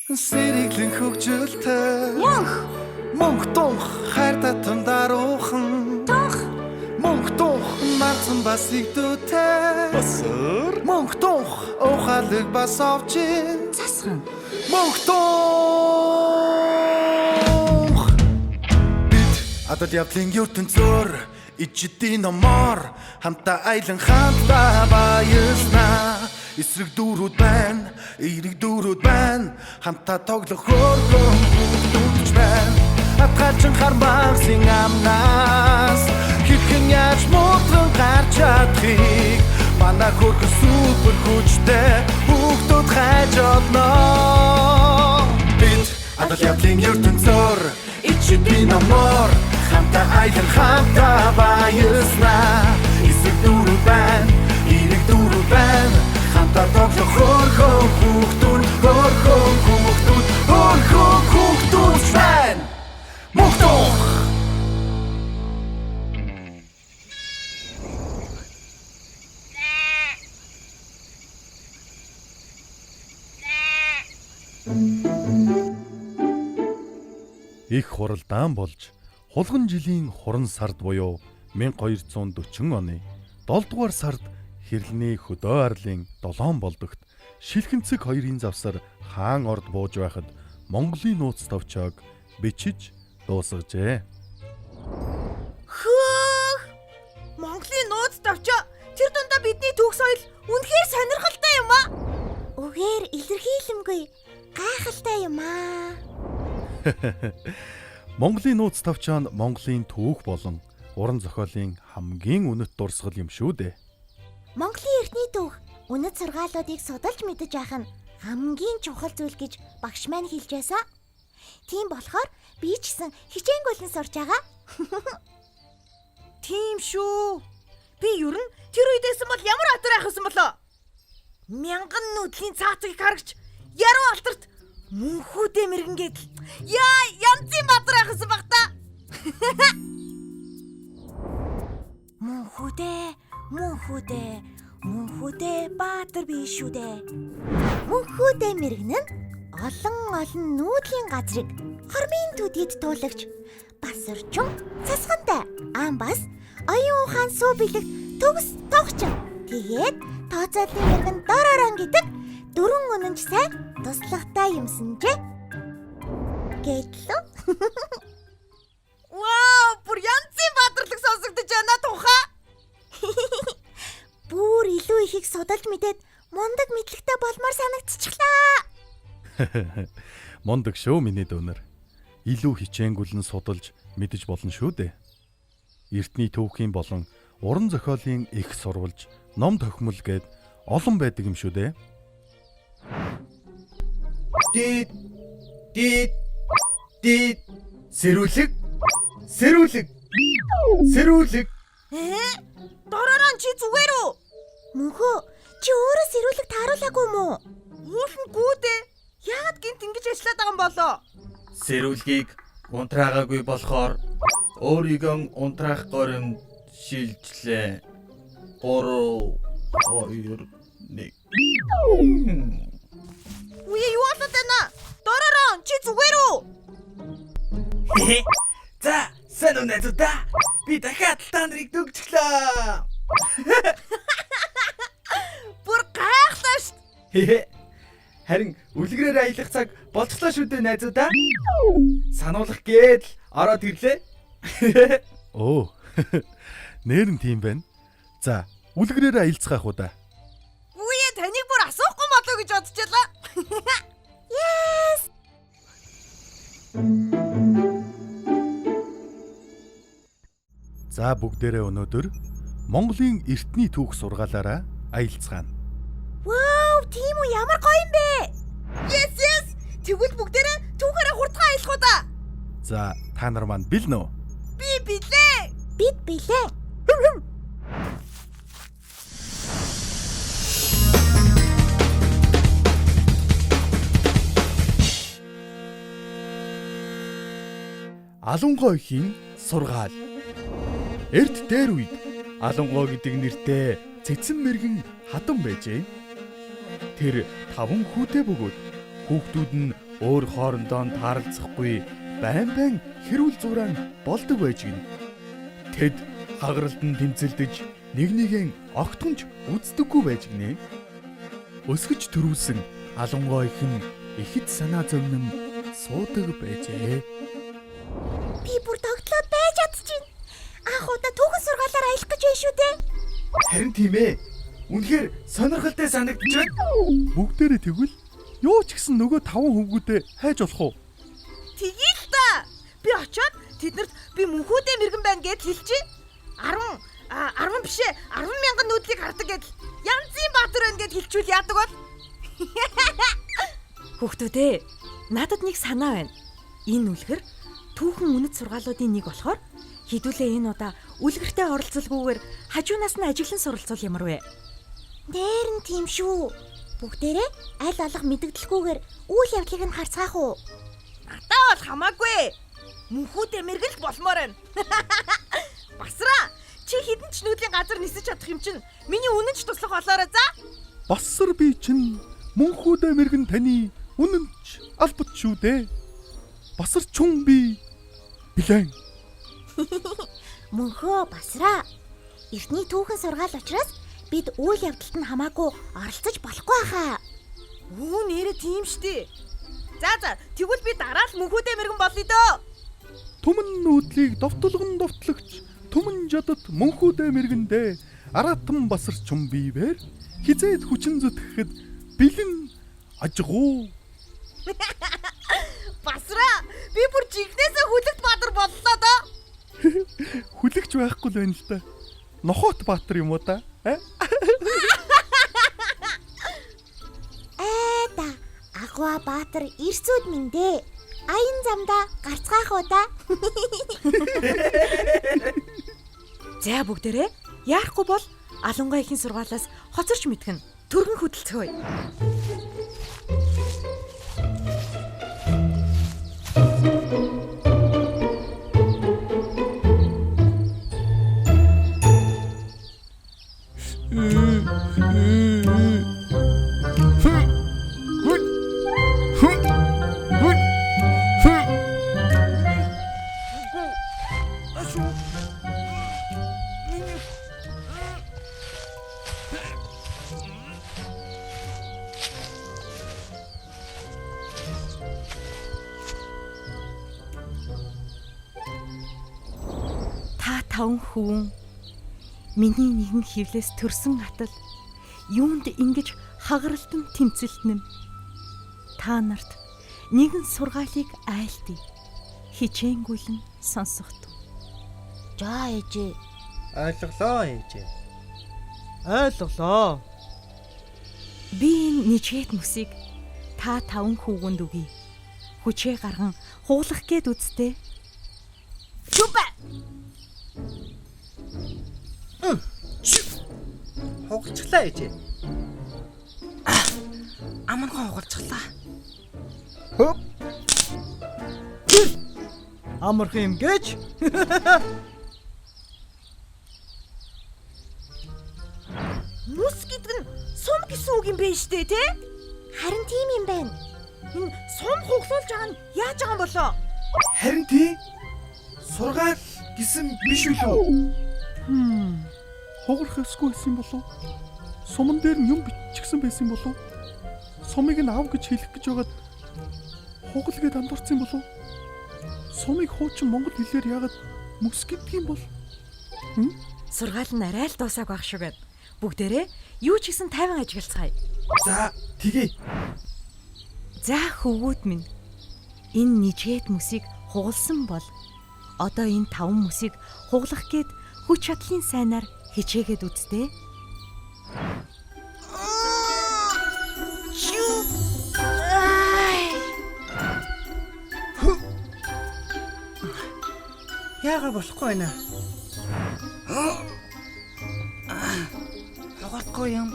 Сэргэлэн хөгжилтэй Мөнх. Мөнх тунх хайр татам даруухан Тунх. Мөнх тунх марцан бас игдүүтэй Басар. Мөнх тунх ухаалаг бас овчин Цасхан. Мөнх тунх. Бид адал явдлын ертөнцөөр ичдийн номоор хамтаа аялан хамтдаа баяснаа. Эсрэг дүүрүүд байна, эерэг дүүрүүд байна. Хамтаа тоглох хөөрхөн хүүхдүүд байна. Атгалчин хармагсын амнаас хэрхэн яаж мудран гарч чадахыг манай хөөрхөн супер хүчтэй хүүхдүүд хайж олно. Бид адал явдлын ертөнцөөр ичдийн номоор хамтаа аялан хамтаа баяснаа. Эсрэг дүүрүүд байна, эерэг дүүрүүд байна. Хамтаа тоглох хөөрхөн хүүхдүүд, хөөрхөн хүүхдүүд, хөөрхөн хүүхдүүд байна. Мөнх тунх. Их хуралдаан болж хулган жилийн хуран сард буюу 1240 оны 7 дугаар сард хэрлэний хөдөө арлын долоон болдогт шилхэнцэг хоёрын завсар хаан орд бууж байхад Монголын нууц товчоог бичиж дуусгажээ. Хөөх. Монголын нууц товчоо тэр дундаа бидний түүх соёл үнэхээр сонирхолтой юм аа. Үгээр илэрхийлэмгүй гайхалтай юм аа. Монголын нууц товчоо нь Монголын түүх болон уран зохиолын хамгийн үнэт дурсгал юм шүү дээ. Монголын эртний түүх үнэт сургаалуудыг судалж мэдэж байх нь хамгийн чухал зүйл гэж багш маань хэлж байсан. Тийм болохоор би ч гэсэн хичээнгүйлэн сурч байгаа. Тийм шүү. Би ер нь тэр үед байсан бол ямар атар байх байсан болоо? Мянган нүүдлийн цаацыг харагч яруу алтарт мөнхүүдээ мэргэнгээд л яа янзын бадар байх байсан баг та. Мөнхүүдээ, мөнхүүдээ, мөнхүүдээ баатар биш шүү дээ. Мөнхүүдээ мэрэгэн нь олон олон нүүдлийн газрыг хормын төдийд туулагч бас орчин цасгантай аан бас оюун ухаан суу бэлэг төгс тогчин. Тэгээд тооцоолын мэрэгэн доророн гэдэг дөрвөн үнэнч сайн туслахтай юмсанжээ. Гэтлүү. Вау, бүр янзын баатарлаг сонсогдож байна тухаа. Бүр илүү ихийг судалж мэдээд мундаг мэдлэгтэй болмоор санагдчихлаа. Мундаг шүү миний дүүнер. Илүү хичээнгүлэн судалж мэдэж болно шүү дээ. Эртний түүхийн болон уран зохиолын их сурвалж, ном тохимол гээд олон байдаг юм шүү дээ. Дид дид дид сэрүүлэг сэрүүлэг сэрүүлэг Ээ? Доророн чи зүгээр үү? Мөнхөө чи өөрөө сэрүүлэг тааруулаагүй юм уу? Уулна гүүдээ. Яагаад гинт ингэж ажиллаад байгаа юм болоо? Сэрүүлгийг унтраагаагүй болохоор өөрийгөө унтраах горимд шилжлээ. 3 2 1. Үе юу болоод байна? Доророн чи зүгээр үү? За, сайн уу найзуудаа? Би дахиад та нарыг дүгжлээ. Бүр гайхлаа шүү. Харин үлгэрээр аялах цаг болцлоо шүү дээ найзуудаа. Сануулах гээд л ороод ирлээ. Өө. Нэр нь тийм байна. За, үлгэрээр аялцгаах уу да. Үе таныг бүр асуухгүй болоо гэж бодчихлаа. Yes. За бүгдээрээ өнөөдөр Монголын эртний түүх сургаалаараа аялцгаана. Вау, тийм үү ямар гоё юм бэ? Yes yes. Тэгвэл бүгдээрээ түүхээрээ хурдхан аялах уу да. За, та нар маань бэлнэ үү? Би билээ. Бид билээ. Алунгоо ихийн сургаал. Эрт дээр үед Алунгоо гэдэг нэртэй цэцэн мэрэгэн хатан байжээ. Тэр таван хүүтэй бөгөөд Хүүхдүүд нь өөр хоорондоо нь таарлцахгүй байн байн хэрүүл зураан болдог байж гинэ. Тэд хагаралдан тэмцэлдэж нэг нэгэн огтхонч үздэггүй байж гинэ. Өсгөж төрүүлсэн алангой их нь ихэд санаа зовнон суудаг байжээ. Би бүр тогтлоод байж чадчихэв. Анх удаа түүхэн сургаалаар аялах гэж байна шүү дээ. Харин тийм ээ. Үнэхээр сонирхолтой санагдаж байна. Бүгдээрээ тэгвэл юу ч гэсэн нөгөө таван хөвгүүдээ хайж болох уу? Тгий л та. Би очиод тэднэрт би мөнхүүдээ мэрэгэн байна гэд хэлчихье. 10 10 биш ээ 10 мянган нүүдлийг хардаг гэдэл янзын баатар байна гэд хэлчихвэл яадаг бол? Хүүхдүүдээ, надад нэг санаа байна. Энэ үлгэр түүхэн үнэт сургаалуудын нэг болохоор хэдүүлээ энэ удаа үлгэртэй оролцолгүйгээр хажуунаас нь ажиглан суралцвал ямар вэ? Нээр нь тийм шүү. Бүгдээрээ аль болох мэдэгдэлгүйгээр үйл явдлыг нь харцгаах уу? Надаа бол хамаагүй. Мөнхүүдээ мэрэгэл болмоор байна. Басраа, чи хідэн ч нүүдлийн газар нисэж чадах юм чинь миний үнэн ч туслах болоорой за. Басар би чинь мөнхүүдээ мэрэгэн таны үнэн ч албат шүү дээ. Басар чүн би билэн. Мөнхөө басраа. Эртний түүхэн сургаал учраас бид үйл явдалд нь хамаагүй оролцож болохгүй хаа. Үу нэрээ тийм штэ. За за, тэгвэл би дараа л мөнхүүдээ мэрэгэн болъё дөө. Түмэн нүүдлийг довтлогон довтлогч түмэн жадад мөнхүүдээ мэргэндээ аратан басар чум бивэр хизээд хүчин зүтгэхэд бэлэн ажгуу. Басраа, би бүр жинхнээсээ хүлэгт баатар боллоо доо. Хүлэгч байхгүй л байна л та. Нохоот баатар юм уу та? Аа? Айда, агва баатар эрсүүд минь дээ. Аян замдаа гарцгаах уу та? За бүгдээрээ яарахгүй бол алангай ихийн сургаалаас хоцорч мэдгэн. Түргэн хөдөлцгөөе. Та таван хүүн миний нэгэн хөвлөөс төрсөн атал юунд ингэж хагаралтан тэмцэлтэнэ. Та нарт нэгэн сургаалыг айлтъя. Хичээнгүйлэн сонсохт. За ээжээ. Ойлголоо ээжээ. Ойлголоо. Би энэ нэжгээд мөсийг та таван хүүгэнд өгье. Хүчээ гарган хуглах гээд үзтээ. Чүбэ. Хугалчлаа ээжээ. Аманхан хугалчлаа. Хөп. Амархан юм гэж. Мүс гэдэг нь сум гэсэн үг юм байна штэ тий? Харин тийм юм байна. Энэ сум хуглуулж байгаа нь яаж байгаа юм болоо? Харин тий. Сургаал гэсэн биш үлээ. Хугарах ёсгүй байсан юм болов? Суман дээр нь юм биччихсэн байсан юм болов? Сумыг нь ав гэж хэлэх гэж байгаад хугал гээд андуурсан юм болов? Сумыг хуучин монгол хэлээр яагаад мөс гэдэг юм бол? Сургаал нь арай л дуусааг байх шиг байна. Бүгдээрээ юу ч гэсэн тайван ажиглацгаая. За тэгье. За хөвгүүд минь. Энэ нэжгээд мөсийг хугалсан бол одоо энэ таван мөсийг хуглах гээд хүч чадлын сайнаар хичээгээд үзтээ. Яага болохгүй байна. Хугалахгүй юм.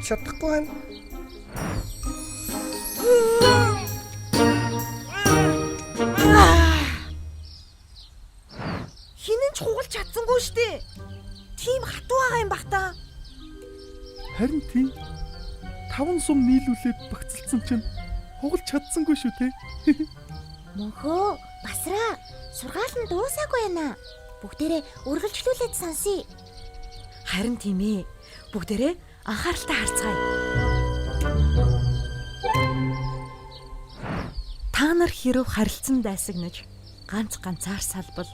Чадахгүй байна. Хинэн ч хугалж чадсангүй штэ. Тийм хатуу байгаа юм бах та. Харин тийм 5 сум нийлүүлээд багцлцсан чинь хугалж чадсангүй шүү те. Мөнхөө, Басраа, сургаал нь дуусаагүй байна. Бүгдээрээ үргэлжлүүлээд сонсъё. Харин тийм ээ. Бүгдээрээ анхааралтай харцгаая. Та нар хэрв харилцан дайсагнаж ганц ганцаар салбал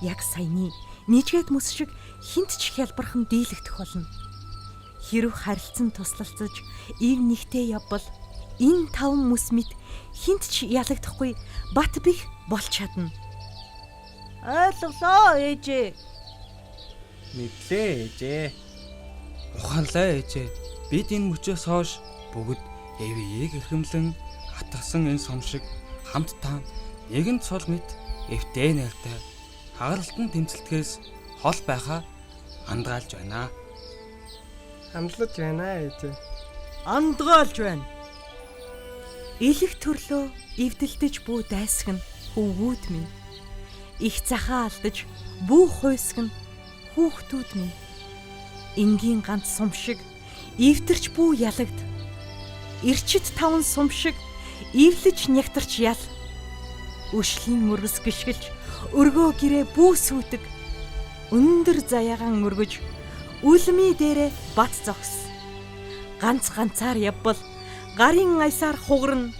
яг саяны нийжгээд мөс шиг хинт ч хялбархан дийлэгдэх болно. Хэрв харилцан туслалцаж ив нэгтээ явбал энэ 5 мөс мэт хинт ч ялагдахгүй бат бих болж чадна. Ойлголоо ээжээ. Мэдлээ ээжээ. Ухаанлаа ээжээ. Бид энэ мөчөөс хойш бүгд эвийг эрхэмлэн атгасан энэ сум шиг хамтдаа нэгэн цул мэт эвтэй найртай хагаралтан тэмцэлтгэс хол байхаа андгаалж байна. Хандлаж байна ээжээ. Андгаалж байна. Элэг төрлөө эвдэлдэж бүү дайсагна хөвгүүд минь. Их захаа алдаж бүү хуйсгна хүүхдүүд минь. Энгийн ганц сум шиг эвдэрч бүү ялагд. Ирчит 5 сум шиг эвлэж нягтарч ял. Өшлийн мөргөс гიშгэлж өргөө гэрээ бүү сүйдэг. Өндөр заяагаан өргөж үлмий дээрээ бат зогс. Ганц ганцаар явбал гарын аясаар хугарна.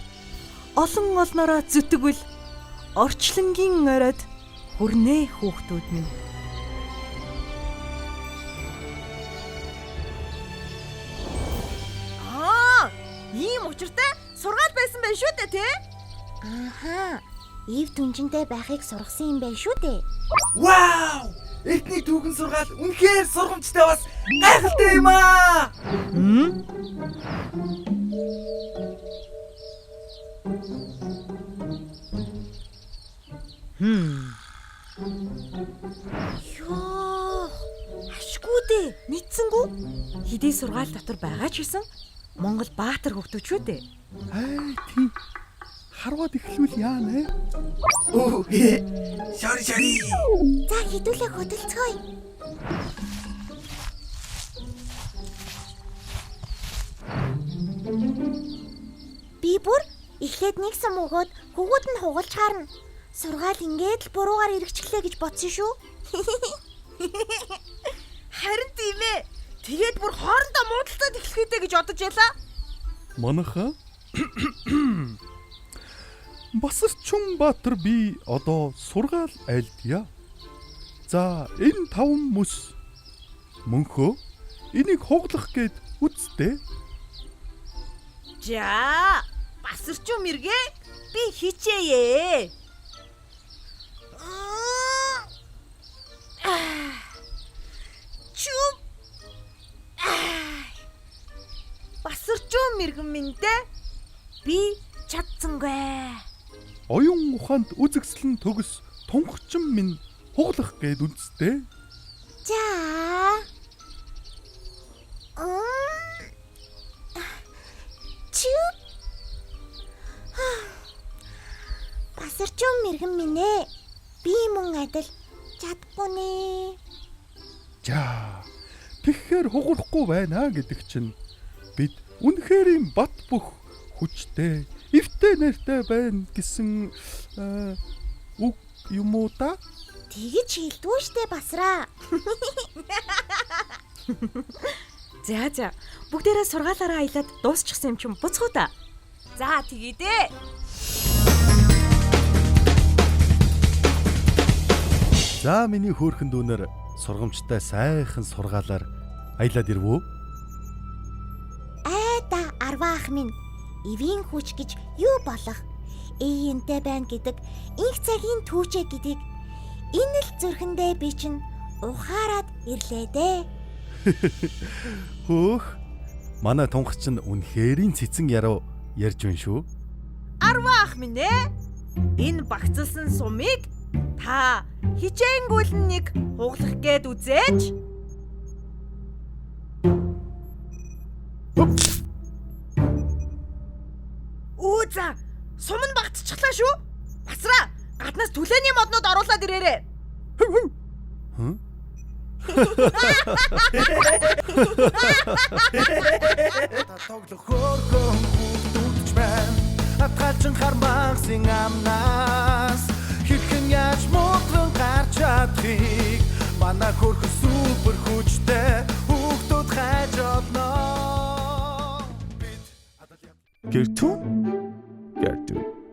Олон олноороо зүтгвэл орчлонгийн оройд хүрнэ хүүхдүүд минь. Аа, ийм учиртай сургаал байсан байх шүү дээ, тэ? Ааха. Ив түнжинтэй байхыг сургасан юм байна шүү дээ. Вау! Эртний түүхэн сургаал үнэхээр сургамжтай бас гайхалтай юм аа! Йоо, ашгүй дээ. Мэдсэнгүү? Хэдий сургаал дотор байгаа ч гэсэн Монгол баатар хүүхдүүд шүү дээ. Аа тийм. Харваад эхлүүл яана? Оо, sorry sorry. За хэдүүлээ хөдөлцгөөе. Би бүр эхлээд нэг сум өгөөд хөвгүүд нь хугалж харна. Сургаал ингээд л буруугаар эргэжлээ гэж бодсон шүү. Харин тийм ээ. Тэгээд бүр хоорондоо муудалцаад эхлэх үедээ гэж бодож ялаа. Манайха Басарчун Баатар би одоо сургаал айлдъя. За энэ 5 мөс мөнхөө энийг хуглах гээд үсттэй. За, Басарчун мэргээ би хичээе. Чүм. Басарчун мэргэн минь дээ. Би чадсангүй. Оюун ухаанд үзэгсэлэн төгс тунхчин минь хуглах гээд үсттэй. За. Чүп. Басарчун мэргэн минь ээ. Би мөн адил чадахгүй нэ. За тэгэхээр хугарахгүй байна гэдэг чинь бид үнэхээр бат бөх хүчтэй, эвтэй нэртэй байна гэсэн үг юм уу та? Тэгэж хэлдэггүй штэ Басраа. За за, бүгдээрээ сургаалаараа аялаад дуусчихсан юм чинь буцхуу та. За, тэгье дээ. За миний хөөрхөн дүүнер сургамжтай сайхан сургаалаар аялаад ирв үү? Айда арваа ах минь эвийн хүч гэж юу болох? Эйентэй байна гэдэг инх цагийн түүчээ гэдгийг энэ л зүрхэндээ би чинь ухаарад ирлээ дээ. Хөөх. Манай тунх чинь үнэхэрийн цэцэн яруу ярьж байна шүү. Арваа ах минь ээ. Энэ багцлсан сумыг та хичээнгүйл нэг хуглах гээд үзээч. Өө за, сум нь багтчихлаа шүү. Басраа, гаднаас түлээний моднууд оруулаад ирээрэй. Хм? Та тоглох хөөрхөн хүүхдүүд ч байна. Атгалчин хармагсын амнаас хэрхэн яаж мудран гарч чадахыг манай хөөрхөн супер хүчтэй хүүхдүүд хайж олно. Бид Гэртүн? Гэртүн.